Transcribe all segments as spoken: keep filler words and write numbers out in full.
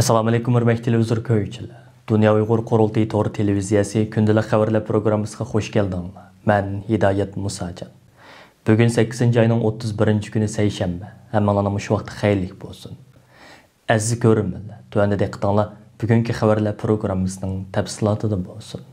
ئەسسالامۇئەلەيكۇم، ھۆرمەتلىك تېلېۋىزور كۆرگۈچىلەر. دۇنيا ئۇيغۇر قۇرۇلتىيى تور تېلېۋىزىيەسى كۈندىلىك خەۋەرلەر پروگراممىسىغا خۇش كەلدىڭلار. مەن ھىدايەت مۇساجان. بۈگۈن سەككىزىنچى ئاينىڭ ئوتتۇز بىرىنچى كۈنى سەيشەنبە. ھەممىڭلارنىڭ مۇشۇ ۋاقتى خەيرلىك بولسۇن. ئەزىز كۆرۈرمەنلەر، تۆۋەندە دىققىتىڭلار بۈگۈنكى خەۋەرلەر پروگراممىسىنىڭ تەپسىلاتىدا بولسۇن.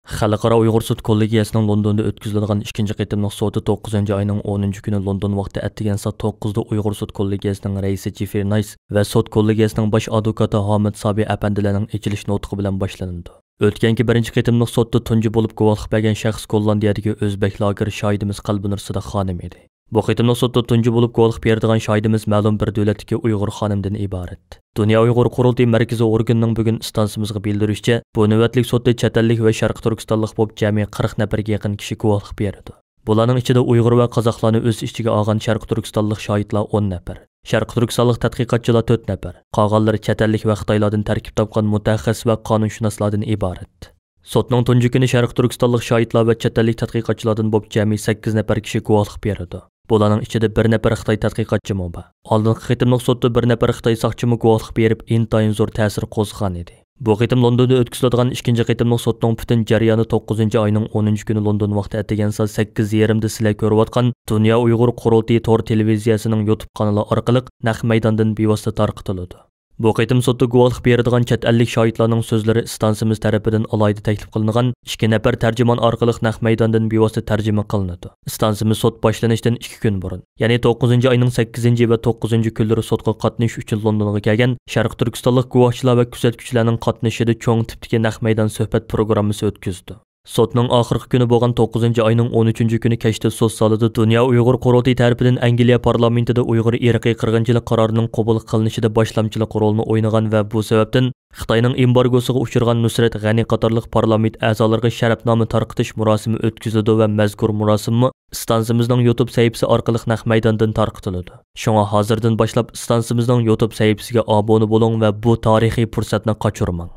خەلقئارا ئۇيغۇر سوت كوللېگىيەسىنىڭ لوندوندا ئۆتكۈزۈلىدىغان ئىككىنچى قېتىملىق سوتى توققۇزىنچى ئاينىڭ ئونىنچى كۈنى لوندون ۋاقتى ئەتىگەن سائەت توققۇزدا ئۇيغۇر سوت كوللېگىيەسىنىڭ رەئىسى جېفرى نايس ۋە سوت كوللېگىيەسىنىڭ باش ئادۋوكاتى ھامىت سابى ئەپەندىلەرنىڭ ئېچىلىش نۇتقى بىلەن باشلىنىدۇ. ئۆتكەنكى بىرىنچى قېتىملىق سوتتا تۇنجى بولۇپ گۇۋاھلىق بەرگەن شەخس گوللاندىيەدىكى ئۆزبەك لاگېر شاھىدىمىز قەلبىنۇر سىدىق خانىم ئىدى. بۇ قېتىملىق سوتتا تۇنجى بولۇپ گۇۋاھلىق بېرىدىغان شاھىدىمىز مەلۇم بىر دۆلەتتىكى ئۇيغۇر خانىمدىن ئىبارەت. دۇنيا ئۇيغۇر قۇرۇلتىيى مەركىزىي ئورگىنىنىڭ بۈگۈن ئىستانسىمىزغا بىلدۈرۈشىچە، بۇ نۆۋەتلىك سوتتا چەت ئەللىك ۋە شەرقىي تۈركىستانلىق بولۇپ جەمئىي قىرىق نەپەرگە يېقىن كىشى گۇۋاھلىق بېرىدۇ. بۇلارنىڭ ئىچىدە ئۇيغۇر ۋە قازاقلارنى ئۆز ئىچىگە ئالغان شەرقىي تۈركىستانلىق شاھىتلار ئون نەپەر، شەرقىي تۈركىستانلىق تەتقىقاتچىلار تۆت نەپەر، قالغانلىرى چەت ئەللىك ۋە خىتايلاردىن تەركىب تاپقان مۇتەخەسسىس ۋە قانۇنشۇناسلاردىن ئىبارەت. سوتنىڭ تۇنجى كۈنى شەرقىي تۈركىستانلىق شاھىتلار ۋە چەت ئەللىك تەتقىقاتچىلاردىن بولۇپ جەمئىي سەككىز نەپەر كىشى گۇۋاھلىق بېرىدۇ. بۇلارنىڭ ئىچىدە بىر نەپەر خىتاي تەتقىقاتچىمۇ بار. ئالدىنقى قېتىملىق سوتتا بىر نەپەر خىتاي ساقچىمۇ گۇۋاھلىق بېرىپ، ئىنتايىن زور تەسىر قوزغىغان ئىدى. بۇ قېتىم لوندوندا ئۆتكۈزۈلىدىغان ئىككىنچى قېتىملىق سوتنىڭ پۈتۈن جەريانى توققۇزىنچى ئاينىڭ ئونىنچى كۈنى لوندون ۋاقتى ئەتىگەن سائەت سەككىز يېرىمدا سىلەر كۆرۈۋاتقان دۇنيا ئۇيغۇر قۇرۇلتىيى تور تېلېۋىزىيەسىنىڭ يۇتۇب قانىلى ئارقىلىق نەق مەيداندىن بىۋاسىتە تارقىتىلىدۇ. بۇ قېتىم سوتتا گۇۋاھلىق بېرىدىغان چەت ئەللىك شاھىتلارنىڭ سۆزلىرى ئىستانسىمىز تەرىپىدىن ئالاھىدە تەكلىپ قىلىنغان ئىككى نەپەر تەرجىمان ئارقىلىق نەق مەيداندىن بىۋاسىتە تەرجىمە قىلىنىدۇ. ئىستانسىمىز سوت باشلىنىشتىن ئىككى كۈن بۇرۇن، يەنى توققۇزىنچى ئاينىڭ سەككىزىنچى ۋە توققۇزىنچى كۈنلىرى سوتقا قاتنىشىش ئۈچۈن لوندونغا كەلگەن شەرقىي تۈركىستانلىق گۇۋاھچىلار ۋە كۆزەتكۈچىلەرنىڭ قاتنىشىشىدا چوڭ تىپتىكى نەق مەيدان سۆھبەت پروگراممىسى ئۆتكۈزدى. سوتنىڭ ئاخىرقى كۈنى بولغان توققۇزىنچى ئاينىڭ ئون ئۈچىنچى كۈنى كەچتە سوت زالىدا دۇنيا ئۇيغۇر قۇرۇلتىيى تەرىپىدىن ئەنگلىيە پارلامېنتىدا ئۇيغۇر ئىرقىي قىرغىنچىلىق قارارىنىڭ قوبۇل قىلىنىشىدا باشلامچىلىق رولىنى ئوينىغان ۋە بۇ سەۋەبتىن خىتاينىڭ ئېمبارگوسىغا ئۇچرىغان نۇسرەت غەنى قاتارلىق پارلامېنت ئەزالىرىغا شەرەپنامە تارقىتىش مۇراسىمى ئۆتكۈزۈلىدۇ ۋە مەزكۇر مۇراسىممۇ ئىستانسىمىزنىڭ يۇتۇب سەھىپىسى ئارقىلىق نەق مەيداندىن تارقىتىلىدۇ. شۇڭا ھازىردىن باشلاپ ئىستانسىمىزنىڭ يۇتۇب سەھىپىسىگە ئابۇنە بولۇڭ ۋە بۇ تارىخىي پۇرسەتنى قاچۇرماڭ.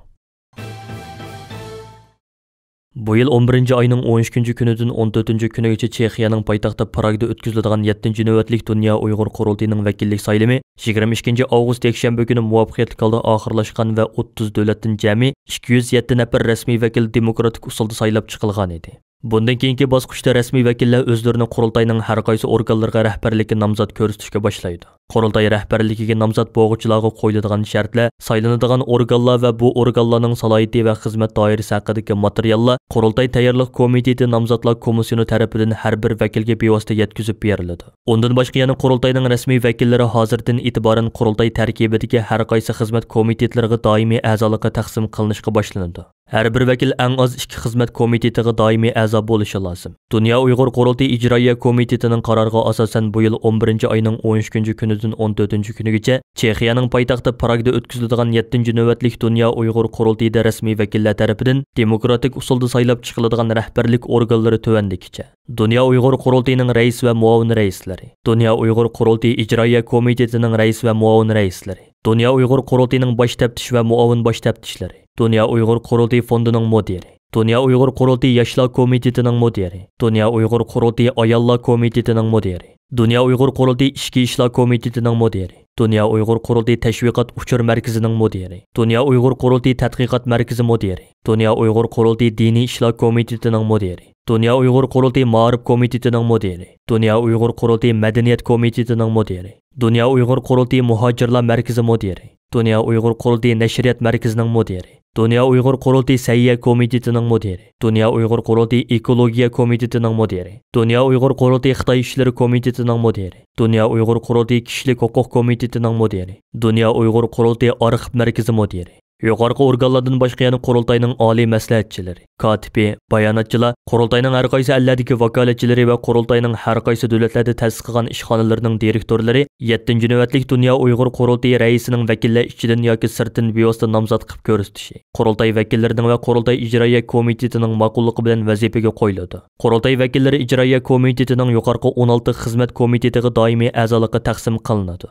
بۇ يىل ئون بىرىنچى ئاينىڭ ئون ئىككىنچى كۈنىدىن ئون تۆتىنچى كۈنىگىچە چېخىيەنىڭ پايتەختى پراگدا ئۆتكۈزۈلىدىغان يەتتىنچى نۆۋەتلىك دۇنيا ئۇيغۇر قۇرۇلتىيىنىڭ ۋەكىللىك سايلىمى يىگىرمە ئىككىنچى ئاۋغۇست يەكشەنبە كۈنى مۇۋەپپەقىيەتلىك ھالدا ئاخىرلاشقان ۋە ئوتتۇز دۆلەتتىن جەمئىي ئىككى يۈز يەتتە نەپەر رەسمىي ۋەكىل دېموكراتىك ئۇسۇلدا سايلاپ چىقىلغانىدى. بۇندىن كېيىنكى باسقۇچتا رەسمىي ۋەكىللەر ئۆزلىرىنى قۇرۇلتاينىڭ ھەر قايسى ئورگانلىرىغا رەھبەرلىككە نامزات كۆرسىتىشكە باشلايدۇ. قۇرۇلتاي رەھبەرلىكىگە نامزات بولغۇچىلارغا قويۇلىدىغان شەرتلەر، سايلىنىدىغان ئورگانلار ۋە بۇ ئورگانلارنىڭ سالاھىيىتى ۋە خىزمەت دائىرىسى ھەققىدىكى ماتېرىياللار قۇرۇلتاي تەييارلىق كومىتېتى نامزاتلار كومىسسىيونى تەرىپىدىن ھەر بىر ۋەكىلگە بىۋاسىتە يەتكۈزۈپ بېرىلىدۇ. ئۇندىن باشقا يەنە قۇرۇلتاينىڭ رەسمىي ۋەكىللىرى ھازىردىن ئېتىبارەن قۇرۇلتاي تەركىبىدىكى ھەر قايسى خىزمەت كومىتېتلىرىغا دائىمىي ئەزالىققا تەقسىم قىلىنىشقا باشلىنىدۇ. ھەر بىر ۋەكىل ئەڭ ئاز ئىككى خىزمەت كومىتېتىغا دائىمىي ئەزا بولۇشى لازىم. دۇنيا ئۇيغۇر قۇرۇلتىيى ئىجرائىيە كومىتېتىنىڭ قارارىغا ئاساسەن، بۇ يىل ئون بىرىنچى ئاينىڭ ئون ئىككىنچى كۈنىدىن ئون تۆتىنچى كۈنىگىچە چېخىيەنىڭ پايتەختى پراگدا ئۆتكۈزۈلىدىغان يەتتىنچى نۆۋەتلىك دۇنيا ئۇيغۇر قۇرۇلتىيىدا رەسمىي ۋەكىللەر تەرىپىدىن دېموكراتىك ئۇسۇلدا سايلاپ چىقىلىدىغان رەھبەرلىك ئورگانلىرى تۆۋەندىكىچە: دۇنيا ئۇيغۇر قۇرۇلتىيىنىڭ رەئىس ۋە مۇئاۋىن رەئىسلىرى، دۇنيا ئۇيغۇر قۇرۇلتىيى ئىجرائىيە كومىتېتىنىڭ رەئىس ۋە مۇئاۋىن رەئىسلىرى، دۇنيا ئۇيغۇر قۇرۇلتىيىنىڭ باش تەپتىش ۋە مۇئاۋىن باش تەپتىشلىرى، دۇنيا ئۇيغۇر قۇرۇلتىيى فوندىنىڭ مۇدىرى، دۇنيا ئۇيغۇر قۇرۇلتىيى ياشلار كومىتېتىنىڭ مۇدىرى، دۇنيا ئۇيغۇر قۇرۇلتىيى ئاياللار كومىتېتىنىڭ مۇدىرى، دۇنيا ئۇيغۇر قۇرۇلتىيى ئىچكى ئىشلار كومىتېتىنىڭ مۇدىرى، دۇنيا ئۇيغۇر قۇرۇلتىيى تەشۋىقات ئۇچۇر مەركىزىنىڭ مۇدىرى، دۇنيا ئۇيغۇر قۇرۇلتىيى تەتقىقات مەركىزى مۇدىرى، دۇنيا ئۇيغۇر قۇرۇلتىيى دىنىي ئىشلار كومىتېتىنىڭ مۇدىرى، دۇنيا ئۇيغۇر قۇرۇلتىيى مائارىپ كومىتېتىنىڭ مۇدىرى، دۇنيا ئۇيغۇر قۇرۇلتىيى مەدەنىيەت كومىتېتىنىڭ مۇدىرى، دۇنيا ئۇيغۇر قۇرۇلتىيى مۇھاجىرلار مەركىزى مۇدىرى، دۇنيا ئۇيغۇر قۇرۇلتىيى نەشرىيات مەركىزىنىڭ مۇدىرى، دۇنيا ئۇيغۇر قۇرۇلتىيى سەھىيە كومىتېتىنىڭ مۇدىرى، دۇنيا ئۇيغۇر قۇرۇلتىيى ئېكولوگىيە كومىتېتىنىڭ مۇدىرى، دۇنيا ئۇيغۇر قۇرۇلتىيى خىتاي ئىشلىرى كومىتېتىنىڭ مۇدىرى، دۇنيا ئۇيغۇر قۇرۇلتىيى كىشىلىك ھوقۇق كومىتېتىنىڭ مۇدىرى، دۇنيا ئۇيغۇر قۇرۇلتىيى ئارخىپ مەركىزى مۇدىرى، يۇقارقى ئورگانلاردىن باشقا يەنە قۇرۇلتاينىڭ ئالىي مەسلىھەتچىلىرى، كاتىپى، باياناتچىلار، قۇرۇلتاينىڭ ھەر قايسى ئەللەردىكى ۋاكالەتچىلىرى ۋە قۇرۇلتاينىڭ ھەر قايسى دۆلەتلەردە تەسىس قىلغان ئىشخانىلىرىنىڭ دىرېكتورلىرى يەتتىنچى نۆۋەتلىك دۇنيا ئۇيغۇر قۇرۇلتىيى رەئىسىنىڭ ۋەكىللەر ئىچىدىن ياكى سىرتتىن بىۋاسىتە نامزات قىلىپ كۆرسىتىشى، قۇرۇلتاي ۋەكىللىرىنىڭ ۋە قۇرۇلتاي ئىجرائىيە كومىتېتىنىڭ ماقۇللۇقى بىلەن ۋەزىپىگە قويۇلىدۇ. قۇرۇلتاي ۋەكىللىرى ئىجرائىيە كومىتېتىنىڭ يۇقارقى ئون ئالتە خىزمەت كومىتېتىغا دائىمىي ئەزالىققا تەقسىم قىلىنىدۇ.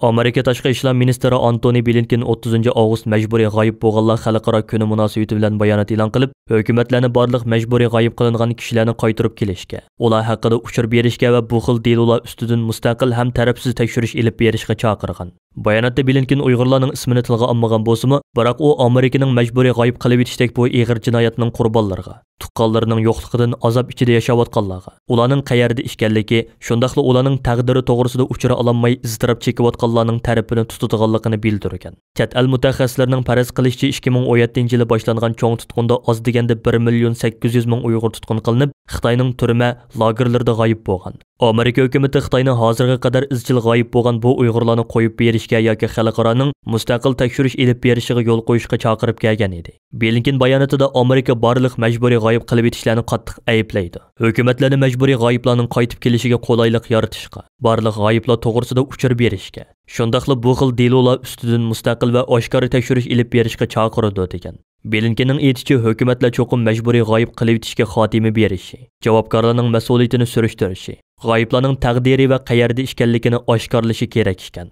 ئامېرىكا تاشقى ئىشلار مىنىستىرى ئانتونى بلىنكېن ئوتتۇزىنچى ئاۋغۇست مەجبۇرىي غايىب بولغانلار خەلقئارا كۈنى مۇناسىۋىتى بىلەن بايانات ئېلان قىلىپ، ھۆكۈمەتلەرنى بارلىق مەجبۇرىي غايىب قىلىنغان كىشىلەرنى قايتۇرۇپ كېلىشكە، ئۇلار ھەققىدە ئۇچۇر بېرىشكە ۋە بۇ خىل دېلولار ئۈستىدىن مۇستەقىل ھەم تەرەپسىز تەكشۈرۈش ئېلىپ بېرىشقا چاقىرغان. باياناتتا بلىنكېن ئۇيغۇرلارنىڭ ئىسمىنى تىلغا ئالمىغان بولسىمۇ، بىراق ئۇ ئامېرىكىنىڭ مەجبۇرىي غايىب قىلىۋېتىشتەك بۇ ئېغىر جىنايەتنىڭ قۇربانلىرىغا، تۇغقانلىرىنىڭ يوقلۇقىدىن ئازاب ئىچىدە ياشاۋاتقانلارغا، ئۇلارنىڭ قەيەردە ئىكەنلىكى، شۇنداقلا ئۇلارنىڭ تەقدىرى توغرىسىدا ئۇچۇر ئالالماي ئىزتىراپ چېكىۋاتقانلارنىڭ تەرىپىنى تۇتىدىغانلىقىنى بىلدۈرگەن. چەت ئەل مۇتەخەسسىسلىرىنىڭ پەرەز قىلىشىچە، ئىككى مىڭ ئون يەتتىنچى يىلى باشلانغان چوڭ تۇتقۇندا ئاز دېگەندە بىر مىليون سەككىز يۈز مىڭ ئۇيغۇر تۇتقۇن قىلىنىپ، خىتاينىڭ تۈرمە، لاگېرلىرىدا غايىب بولغان. ئامېرىكا ھۆكۈمىتى خىتاينىڭ ھازىرغا قەدەر ئىزچىل غايىب بولغان بۇ ئۇيغۇرلارنى قويۇپ بېرىشكە ياكى خەلقئارانىڭ مۇستەقىل تەكشۈرۈش ئېلىپ بېرىشىغا يول قويۇشقا چاقىرىپ كەلگەن ئىدى. بلىنكېن باياناتىدا ئامېرىكا بارلىق مەجبۇرىي غايىب قىلىۋېتىشلەرنى قاتتىق ئەيىبلەيدۇ. ھۆكۈمەتلەرنى مەجبۇرىي غايىبلارنىڭ قايتىپ كېلىشىگە قولايلىق يارىتىشقا، بارلىق غايىبلار توغرىسىدا ئۇچۇر بېرىشكە، شۇنداقلا بۇ خىل دېلولار ئۈستىدىن مۇستەقىل ۋە ئاشكارا تەكشۈرۈش ئېلىپ بېرىشقا چاقىرىدۇ، دېگەن. بلىنكېننىڭ ئېيتىشىچە، ھۆكۈمەتلەر چوقۇم مەجبۇرىي غايىب قىلىۋېتىشكە خاتىمە بېرىشى، جاۋابكارلارنىڭ مەسئۇلىيىتىنى سۈرۈشتۈرۈشى، غايىبلارنىڭ تەقدىرى ۋە قەيەردە ئىكەنلىكىنى ئاشكارىلىشى كېرەك ئىكەن.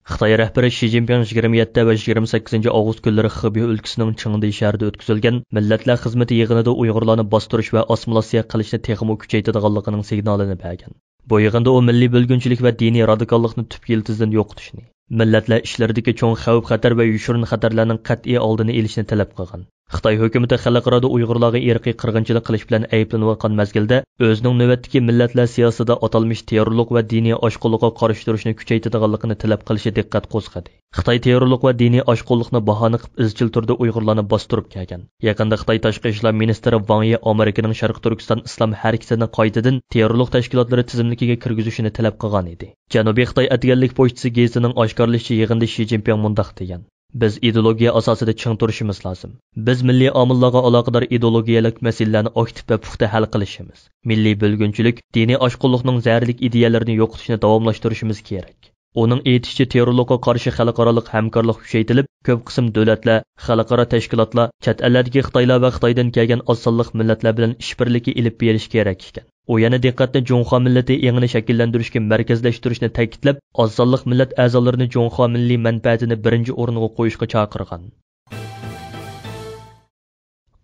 خىتاي رەھبىرى شى جىنپىڭ يىگىرمە يەتتە ۋە يىگىرمە سەككىزىنچى ئاۋغۇست كۈنلىرى خېبېي ئۆلكىسىنىڭ چېڭدۇي شەھىرىدە ئۆتكۈزۈلگەن مىللەتلەر خىزمىتى يىغىنىدا ئۇيغۇرلارنى باستۇرۇش ۋە ئاسسىمىلياتسىيە قىلىشنى تېخىمۇ كۈچەيتىدىغانلىقىنىڭ سىگنالىنى بەرگەن. بۇ يىغىندا ئۇ مىللىي بۆلگۈنچىلىك ۋە دىنىي رادىكاللىقنى تۈپ يىلتىزىدىن يوقىتىشنى، مىللەتلەر ئىچلىرىدىكى چوڭ خەۋپ-خەتەر ۋە يوشۇرۇن خەتەرلەرنىڭ قەتئىي ئالدىنى ئېلىشنى تەلەپ قىلغان. خىتاي ھۆكۈمىتى خەلقئارادا ئۇيغۇرلارغا ئىرقىي قىرغىنچىلىق قىلىش بىلەن ئەيىبلىنىۋاتقان مەزگىلدە، ئۆزىنىڭ نۆۋەتتىكى مىللەتلەر سىياسىتىدا ئاتالمىش تېررورلۇق ۋە دىنىي ئاشقۇنلۇققا قارشى تۇرۇشنى كۈچەيتىدىغانلىقىنى تەلەپ قىلىشى دىققەت قوزغىدى. خىتاي تېررورلۇق ۋە دىنىي ئاشقۇنلۇقنى باھانە قىلىپ، ئىزچىل تۈردە ئۇيغۇرلارنى باستۇرۇپ كەلگەن. يېقىندا خىتاي تاشقى ئىشلار مىنىستىرى ۋاڭ يى ئامېرىكىنىڭ شەرقىي تۈركىستان ئىسلام ھەرىكىتىنى قايتىدىن تېررورلۇق تەشكىلاتلىرى تىزىملىكىگە كىرگۈزۈشىنى تەلەپ قىلغان ئىدى. جەنۇبىي خىتاي ئەتىگەنلىك پوچتىسى گېزىتىنىڭ ئاشكارىلىشىچە، يىغىندا شى جىنپىڭ مۇنداق دېگەن: «بىز ئىدېئولوگىيە ئاساسىدا چىڭ تۇرۇشىمىز لازىم. بىز مىللىي ئامىللارغا ئالاقىدار ئىدېئولوگىيەلىك مەسىلىلەرنى ئاكتىپ ۋە پۇختا ھەل قىلىشىمىز. مىللىي بۆلگۈنچىلىك، دىنىي ئاشقۇنلۇقنىڭ زەھەرلىك ئىدىيەلىرىنى يوقىتىشنى داۋاملاشتۇرۇشىمىز كېرەك.» ئۇنىڭ ئېيتىشىچە، تېررورلۇققا قارشى خەلقئارالىق ھەمكارلىق كۈچەيتىلىپ، كۆپ قىسىم دۆلەتلەر، خەلقئارا تەشكىلاتلار، چەت ئەللەردىكى خىتايلار ۋە خىتايدىن كەلگەن ئاز سانلىق مىللەتلەر بىلەن ئىشبىرلىكى ئېلىپ بېرىش كېرەك ئىكەن. ئۇ يەنە دىققەتنى جۇڭخۇا مىللىتى ئېڭىنى شەكىللەندۈرۈشكە مەركەزلەشتۈرۈشنى تەكىتلەپ، ئاز سانلىق مىللەت ئەزالىرىنى جۇڭخۇا مىللىي مەنپەئەتىنى بىرىنچى ئورۇنغا قويۇشقا چاقىرغان.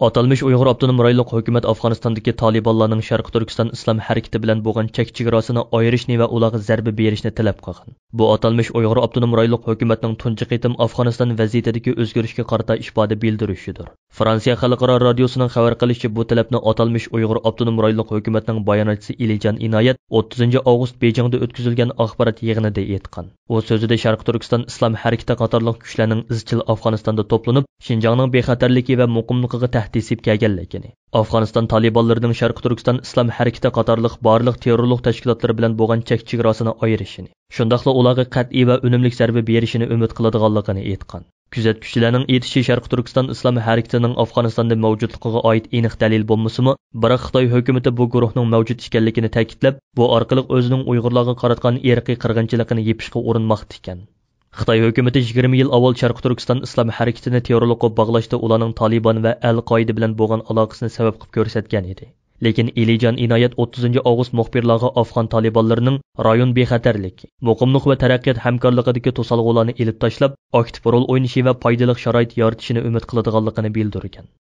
ئاتالمىش ئۇيغۇر ئاپتونوم رايونلۇق ھۆكۈمەت ئافغانىستاندىكى تالىبانلارنىڭ شەرقىي تۈركىستان ئىسلام ھەرىكىتى بىلەن بولغان چەك چېگراسىنى ئايرىشنى ۋە ئۇلارغا زەربە بېرىشنى تەلەپ قىلغان. بۇ ئاتالمىش ئۇيغۇر ئاپتونوم رايونلۇق ھۆكۈمەتنىڭ تۇنجى قېتىم ئافغانىستان ۋەزىيىتىدىكى ئۆزگىرىشكە قارىتا ئىپادە بىلدۈرۈشىدۇر. فرانسىيە خەلقئارا رادىيوسىنىڭ خەۋەر قىلىشىچە، بۇ تەلەپنى ئاتالمىش ئۇيغۇر ئاپتونوم رايونلۇق ھۆكۈمەتنىڭ باياناتچىسى ئېلىجان ئىنايەت ئوتتۇزىنچى ئاۋغۇست بېيجىڭدا ئۆتكۈزۈلگەن ئاخبارات يىغىنىدا ئېيتقان. ئۇ سۆزىدە شەرقىي تۈركىستان ئىسلام ھەرىكىتى قاتارلىق كۈچلەرنىڭ ئىزچىل ئافغانىستاندا توپلىنىپ، شىنجاڭنىڭ بىخەتەرلىكى ۋە مۇقىملىقىغا تەھدىت سېلىپ كەلگەنلىكىنى، ئافغانىستان تالىبانلىرىنىڭ شەرقىي تۈركىستان ئىسلام ھەرىكىتى قاتارلىق بارلىق تېررورلۇق تەشكىلاتلىرى بىلەن بولغان چەك چېگراسىنى ئايرىشىنى، شۇنداقلا ئۇلارغا قەتئىي ۋە ئۈنۈملۈك زەربە بېرىشىنى ئۈمىد قىلىدىغانلىقىنى ئېيتقان. كۆزەتكۈچىلەرنىڭ ئېيتىشىچە، شەرقىي تۈركىستان ئىسلام ھەرىكىتىنىڭ ئافغانىستاندا مەۋجۇتلۇقىغا ئائىت ئېنىق دەلىل بولمىسىمۇ، بىراق خىتاي ھۆكۈمىتى بۇ گۇرۇھنىڭ مەۋجۇت ئىكەنلىكىنى تەكىتلەپ، بۇ ئارقىلىق ئۆزىنىڭ ئۇيغۇرلارغا قاراتقان ئىرقىي قىرغىنچىلىقىنى يېپىشقا ئۇرۇنماقتا ئىكەن. خىتاي ھۆكۈمىتى يىگىرمە يىل ئاۋۋال شەرقىي تۈركىستان ئىسلام ھەرىكىتىنى تېررورلۇققا باغلاشتا ئۇلارنىڭ تالىبان ۋە ئەل قائىدە بىلەن بولغان ئالاقىسىنى سەۋەب قىلىپ كۆرسەتكەن ئىدى. لېكىن ئېلىجان ئىنايەت ئوتتۇزىنچى ئاۋغۇست مۇخبىرلارغا ئافغان تالىبانلىرىنىڭ رايون بىخەتەرلىك، مۇقىملىق ۋە تەرەققىيات ھەمكارلىقىدىكى توسالغۇلارنى ئېلىپ تاشلاپ، ئاكتىپ رول ئوينىشى ۋە پايدىلىق شارائىت يارىتىشىنى ئۈمىد قىلىدىغانلىقىنى بىلدۈرگەن.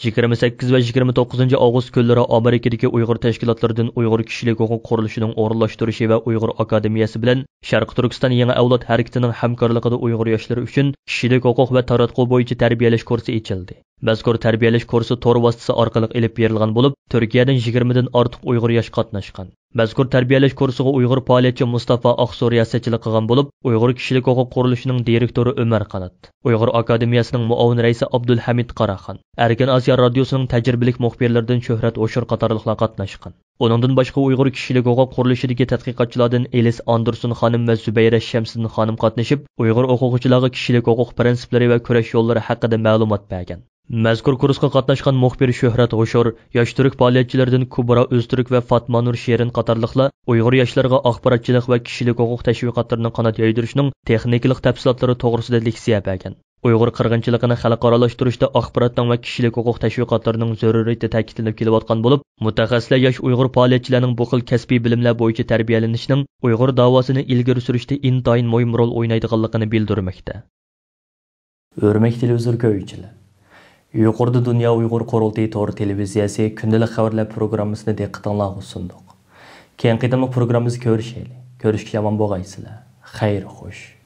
يىگىرمە سەككىز ۋە يىگىرمە توققۇزىنچى ئاۋغۇست كۈنلىرى ئامېرىكىدىكى ئۇيغۇر تەشكىلاتلىرىدىن ئۇيغۇر كىشىلىك ھوقۇق قۇرۇلۇشىنىڭ ئورۇنلاشتۇرۇشى ۋە ئۇيغۇر ئاكادېمىيەسى بىلەن شەرقىي تۈركىستان يېڭى ئەۋلاد ھەرىكىتىنىڭ ھەمكارلىقىدا ئۇيغۇر ياشلىرى ئۈچۈن كىشىلىك ھوقۇق ۋە تاراتقۇ بويىچە تەربىيەلەش كۇرسى ئېچىلدى. مەزكۇر تەربىيەلەش كۇرسى تور ۋاسىتىسى ئارقىلىق ئېلىپ بېرىلغان بولۇپ، تۈركىيەدىن يىگىرمىدىن ئارتۇق ئۇيغۇر ياش قاتناشقان. مەزكۇر تەربىيەلەش كۇرسىغا ئۇيغۇر پائالىيەتچى مۇستافا ئاقسۇ رىياسەتچىلىك قىلغان بولۇپ، ئۇيغۇر كىشىلىك ھوقۇق قۇرۇلۇشىنىڭ دىرېكتورى ئۆمەر قانات، ئۇيغۇر ئاكادېمىيەسىنىڭ مۇئاۋىن رەئىسى ئابدۇلھەمىد قاراخان، ئەركىن ئاسىيا رادىيوسىنىڭ تەجرىبىلىك مۇخبىرلىرىدىن شۆھرەت ھوشۇر قاتارلىقلار قاتناشقان. ئۇنىڭدىن باشقا، ئۇيغۇر كىشىلىك ھوقۇق قۇرۇلۇشىدىكى تەتقىقاتچىلاردىن ئېلىس ئاندېرسون خانىم ۋە زۇبەيرە شەمسىدىن خانىم قاتنىشىپ، ئۇيغۇر ئوقۇغۇچىلارغا كىشىلىك ھوقۇق پىرىنسىپلىرى ۋە كۈرەش يوللىرى ھەققىدە مەلۇمات بەرگەن. مەزكۇر كۇرسقا قاتناشقان مۇخبىر شۆھرەت ھوشۇر، ياش تۈرك پائالىيەتچىلىرىدىن كۇبرا ئۆزتۈرك ۋە فاتما نۇر شېرىن قاتارلىقلار ئۇيغۇر ياشلىرىغا ئاخباراتچىلىق ۋە كىشىلىك ھوقۇق تەشۋىقاتلىرىنى قانات يايدۇرۇشنىڭ تېخنىكىلىق تەپسىلاتلىرى توغرىسىدا لېكسىيە بەرگەن. ئۇيغۇر قىرغىنچىلىقىنى خەلقئارالاشتۇرۇشتا ئاخباراتنىڭ ۋە كىشىلىك ھوقۇق تەشۋىقاتلىرىنىڭ زۆرۈرىيىتى تەكىتلىنىپ كېلىۋاتقان بولۇپ، مۇتەخەسسىسلەر ياش ئۇيغۇر پائالىيەتچىلەرنىڭ بۇ خىل كەسپىي بىلىملەر بويىچە تەربىيەلىنىشىنىڭ ئۇيغۇر داۋاسىنى ئىلگىرى سۈرۈشتە ئىنتايىن مۇھىم رول ئوينايدىغانلىقىنى بىلدۈرمەكتە. ھۆرمەتلىك تېلېۋىزور كۆرگۈچىلەر! يۇقىرىدا دۇنيا ئۇيغۇر قۇرۇلتىيى تور تېلېۋىزىيەسى كۈندىلىك خەۋەرلەر پروگراممىسىنى دىققىتىڭلارغا سۇندۇق. كېيىنكى قېتىملىق پروگراممىمىزدا كۆرۈشەيلى. كۆرۈشكىچە ئامان بولغايسىلەر. خەير خوش.